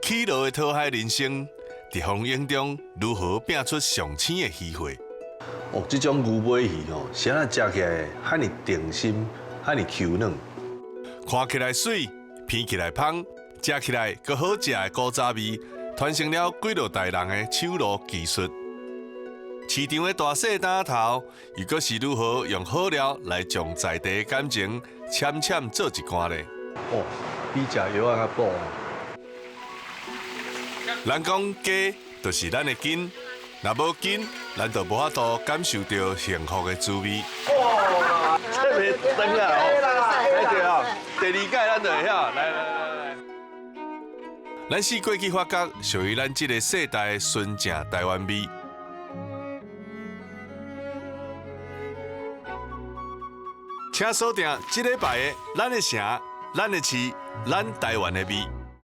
起落的討海人生，佇風湧中如何拼出上鮮的魚貨？哦，這種牛尾魚吼，是按怎食起來遐爾定心，遐爾 Q 軟。看起來媠，闻起來芳，食起來閣好食的古早味，傳承了幾落代人的手路技術。市場的大細擔頭，又閣是如何用好料來將在地的感情攕攕做一罐咧？哦，比食藥仔較補。人講家就是咱的根，若無根，咱就無法度感受著幸福的滋味。哇，這袂長啊！來對啊，第二屆咱就會曉。來來來來，咱四過去發覺屬於咱這个世代的純正台灣味。請鎖定這禮拜的咱的城、咱的市、咱台灣的味。